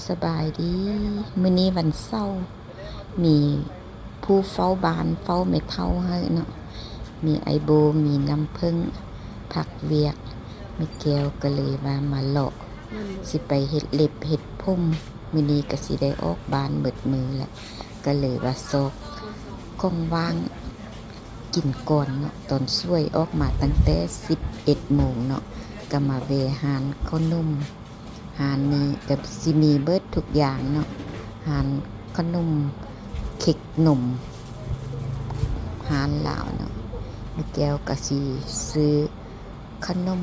ສະບາຍດີ ມື້ນີ້ວັນເສົາ ມີຜູ້ເຝົ້າບ້ານເຝົ້າແມ່ເຖົ້າໃຫ້ເນາະ ມີອ້າຍໂບ ມີນ້ຳເຜິ້ງ ພັກວຽກ ແມ່ແກ້ວກໍເລີຍວ່າມາເລາະ ຊິໄປເຮັດເລັບເຮັດຜົມ ມື້ນີ້ກໍຊິໄດ້ອອກບ້ານເບິດມື້ແຫຼະ ກໍເລີຍວ່າຊອກຂອງຫວານກິນກ່ອນເນາະ ຕອນສວຍອອກມາຕັ້ງແຕ່ສິບເອັດໂມງເນາະ ກໍມາແວ່ຮ້ານເຂົ້າໜົມ ຮ້ານນີ້ກໍຊິມີເບິດທຸກຢ່າງເນາະ ຮ້ານຂະໜົມ ເຄັກໜົມ ຮ້ານລາວເນາະ ແມ່ແກ້ວກໍຊິຊື້ຂະໜົມ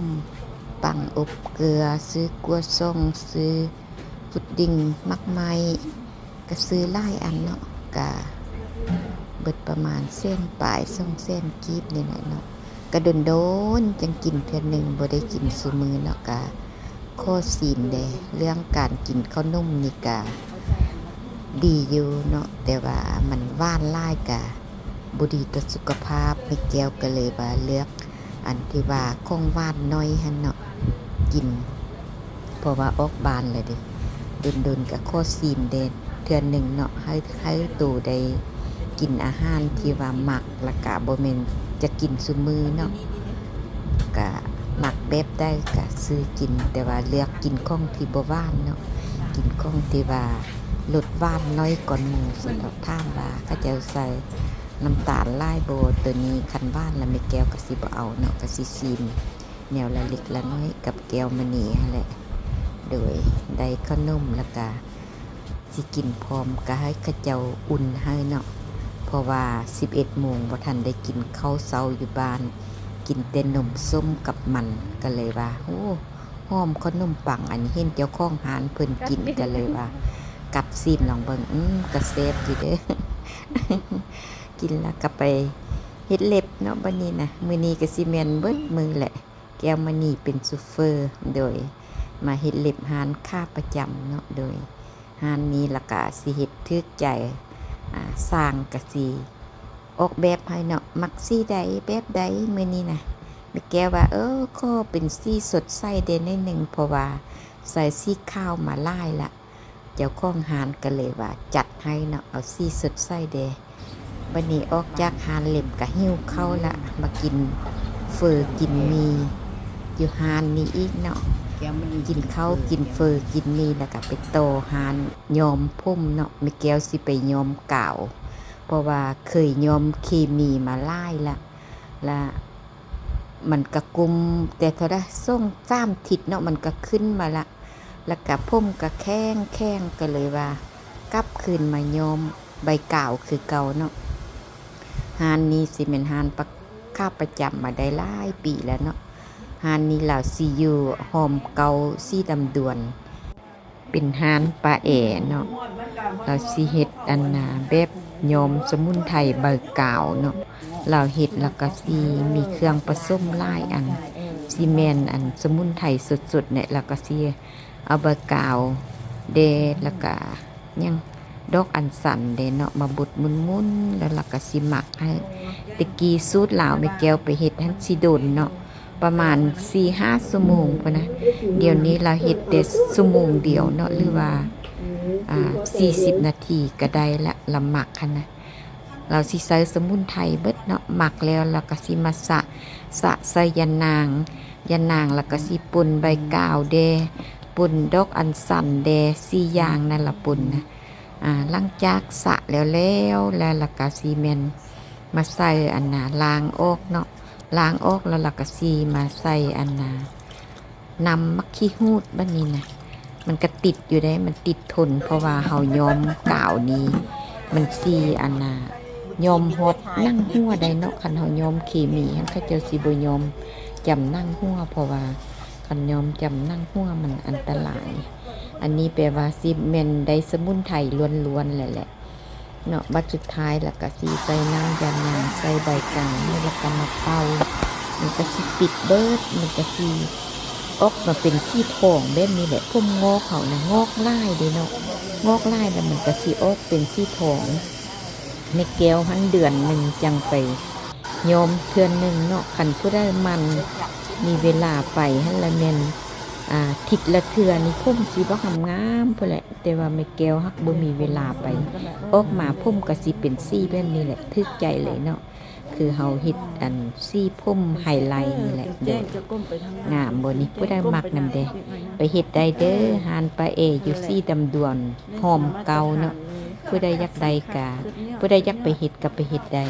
ປັງອົບເກືອ ຊື້ກົວຊອງ ຊື້ພຸດດິງ ໝາກໄມ້ ກໍຊື້ຫຼາຍອັນເນາະ ກະເບິດປະມານແສນປາຍ ສອງແສນກີບນີ້ແຫຼະເນາະ ກະດົນໆຈັ່ງກິນເທື່ອໜຶ່ງ ບໍ່ໄດ້ກິນຊຸມື້ເນາະ ກະຂໍຊີມແດ່ ເລື່ອງການກິນເຂົ້າໜົມນີ້ກະດີຢູ່ເນາະ ແຕ່ວ່າມັນຫວານຫຼາຍກະບໍ່ດີຕໍ່ສຸຂະພາບ ແມ່ແກ້ວກໍເລີຍວ່າເລືອກ ອັນທີ່ວ່າຂອງຫວານໜ້ອຍຫັ້ນເນາະ ກິນ ເພາະວ່າອອກບ້ານແລ້ວເດ ດົນໆກໍຂໍຊີມແດ່ເທື່ອໜຶ່ງເນາະ ໃຫ້ ໃຫ້ໂຕໄດ້ກິນອາຫານທີ່ວ່າມັກ ແລ້ວກະບໍ່ແມ່ນຈະກິນຊຸມື້ເນາະ ກະມັກແບບໃດກະຊື້ກິນ ແຕ່ວ່າເລືອກກິນຂອງທີ່ບໍ່ຫວານເນາະ ກິນຂອງທີ່ວ່າລົດຫວານໜ້ອຍກ່ອນໝູ່ຊັ້ນດອກ ຖາມວ່າເຂົາເຈົ້າໃສ່ ນ້ຳຕານຫຼາຍບໍ່ ໂຕນີ້ຄັນຫວານລະແມ່ແກ້ວກໍຊິບໍ່ເອົາເນາະ ກໍຊິຊີມແນວລະເລັກລະນ້ອຍກັບແກ້ວມະນີຫັ້ນແຫຼະ ໂດຍໄດ້ເຂົ້າໜົມ ແລ້ວກະຊິກິນພ້ອມ ກະໃຫ້ເຂົາເຈົ້າອຸ່ນໃຫ້ເນາະ ເພາະວ່າສິບເອັດໂມງບໍ່ທັນໄດ້ກິນເຂົ້າເຊົ້າຢູ່ບ້ານ ກິນແຕ່ນົມສົ້ມກັບມັນ ກໍເລີຍວ່າ ໂອ້ ຫອມເຂົ້າໜົມປັງ ອັນນີ້ເຫັນເຈົ້າຂອງຮ້ານເພິ່ນກິນ ກໍເລີຍວ່າກັດຊີມລອງເບິ່ງ ອືມ ກໍແຊບຢູ່ເດີ ກິນແລ້ວກໍໄປເຮັດເລັບເນາະ ບັດນີ້ນະ ມື້ນີ້ກໍຊິແມ່ນເບິດມື້ແຫຼະ ແກ້ວມະນີເປັນໂຊເຟີ ໂດຍ ມາເຮັດເລັບຮ້ານຂາປະຈຳເນາະ ໂດຍ ຮ້ານນີ້ລະກະຊິເຮັດຖືກໃຈ ອາ ຊ່າງກະຊິອອກແບບໃຫ້ເນາະ ມັກສີໃດແບບໃດມື້ນີ້ນະ ແມ່ແກ້ວວ່າ ເອີ ຂໍເປັນສີສົດໃສແດ່ໜ້ອຍໜຶ່ງ ເພາະວ່າໃສ່ສີຂາວມາຫຼາຍລະ ເຈົ້າຂອງຮ້ານກໍເລີຍວ່າຈັດໃຫ້ເນາະ ເອົາສີສົດໃສແດ່ ບັດນີ້ອອກຈາກຮ້ານເລັບກະຫິວເຂົ້າລະ ມາກິນເຝີກິນໝີ່ຢູ່ຮ້ານນີ້ອີກເນາະ ກິນເຂົ້າກິນເຝີກິນໝີ່ ແລ້ວກະໄປຕໍ່ຮ້ານຍ້ອມຜົມເນາະ ແມ່ແກ້ວຊິໄປຍ້ອມກາວ ເພາະວ່າເຄີຍຍ້ອມເຄມີມາຫຼາຍລະ ລະມັນກະກຸມແຕ່ເທົ່າໃດ ສອງສາມທິດເນາະ ມັນກະຂຶ້ນມາລະ ລະກະຜົມກະແຂງແຂງ ກໍເລີຍວ່າກັບຄືນມາຍ້ອມໃບກາວຄືເກົ່າເນາະ ຮ້ານນີ້ຊິແມ່ນຮ້ານປະ ຂາປະຈຳມາໄດ້ຫຼາຍປີແລ້ວເນາະ ຮ້ານນີ້ລາວຊິຢູ່ຮ່ອມເກົ້າສີດຳດວນ ເປັນຮ້ານປ້າແອເນາະ ລາວຊິເຮັດອັນນາ ແບບຍ້ອມສະໝຸນໄພໃບກາວເນາະ ລາວເຮັດລະກະຊິມີເຄື່ອງປະສົມຫຼາຍອັນ ຊິແມ່ນອັນສະໝຸນໄພສົດໆແຫຼະ ລະກະຊິ ເອົາໃບກາວແດ່ ແລ້ວກະຫຍັງ ດອກອັນຊັນແດ່ເນາະ ມາບົດໝຸ່ນໆ ແລ້ວລະກະຊິໝັກໃຫ້ ແຕ່ກີ້ສູດລາວແມ່ແກ້ວໄປເຮັດຫັ້ນຊິດົນເນາະ ປະມານສີ່ຫ້າຊົ່ວໂມງພຸ້ນນະ ດຽວນີ້ລາວເຮັດແຕ່ຊົ່ວໂມງດຽວເນາະ ຫຼືວ່າ ອ່າ ສີ່ສິບນາທີກະໄດ້ລະ ລະໝັກຫັ້ນນະ ລາວຊິໃສ່ສະໝຸນໄພເບິດເນາະ ໝັກແລ້ວລະກະຊິມາສະ ສະໃສ່ຢານາງ ຢານາງລະກະຊິປົນໃບກາວແດ່ ປົນດອກອັນຊັນແດ່ ສີ່ຢ່າງນັ້ນລະປົນນະ ອາ ຫຼັງຈາກສະແລ້ວແລ້ວ ແລ້ວລະກະຊິແມ່ນມາໃສ່ອັນນາ ລ້າງອອກເນາະ ລ້າງອອກແລ້ວລະກະຊິມາໃສ່ອັນນາ ນ້ຳໝາກຂີ້ຫູດ ບາດນີ້ນະ ມັນກະຕິດຢູ່ເດ້ ມັນຕິດທົນ ເພາະວ່າເຮົາຍ້ອມກາວນີ້ ມັນຊິອັນນາ ຍ້ອມຮອດໜັງຫົວໄດ້ເນາະ ຄັນເຮົາຍ້ອມເຄມີຫັ້ນ ເຂົາເຈົ້າຊິບໍ່ຍ້ອມຈຳໜັງຫົວ ເພາະວ່າຄັນຍ້ອມຈຳໜັງຫົວມັນອັນຕະລາຍ ອັນນີ້ແປວ່າຊິແມ່ນໄດ້ສະໝຸນໄພລ້ວນໆແຫຼະແຫຼະ ເນາະ ບັດສຸດທ້າຍລະກະຊິໃສ່ນ້ຳຢານາງ ໃສ່ໃບກາວ ແລ້ວກະມາເປົ່າ ມັນກະຊິປິດເບິດ ມັນກະຊິອອກມາເປັນສີທອງແບບນີ້ແຫຼະ ຜົມງອກເຮົານະ ງອກຫຼາຍເດ້ເນາະ ງອກຫຼາຍລະມັນກະຊິອອກເປັນສີທອງ ແມ່ແກ້ວຫັ້ນເດືອນໜຶ່ງຈັ່ງໄປຍ້ອມເທື່ອໜຶ່ງເນາະ ຄັນຜູ້ໃດໝັ່ນມີເວລາໄປຫັ້ນລະແມ່ນ ອາ ທິດລະເທື່ອນີ້ຜົມຊິບໍ່ງາມໆພຸ້ນແຫຼະ ແຕ່ວ່າແມ່ແກ້ວຮັກບໍ່ມີເວລາໄປ ອອກມາຜົມກໍຊິເປັນສີແບບນີ້ແຫຼະ ຖືກໃຈເລີຍເນາະ. ຄືເຮົາເຮັດອັນສີຜົມໄຮໄລນີ້ແຫຼະ ໂດຍ ງາມບໍ່ນີ້? ຜູ້ໃດມັກນຳແດ່ ໄປເຮັດໄດ້ເດີ ຮ້ານປ້າແອຢູ່ສີດຳດວນ ຫອມເກົ່າເນາະ. ຜູ້ໃດຢາກໄດ້ກະ ຜູ້ໃດຢາກໄປເຮັດກໍໄປເຮັດໄດ້.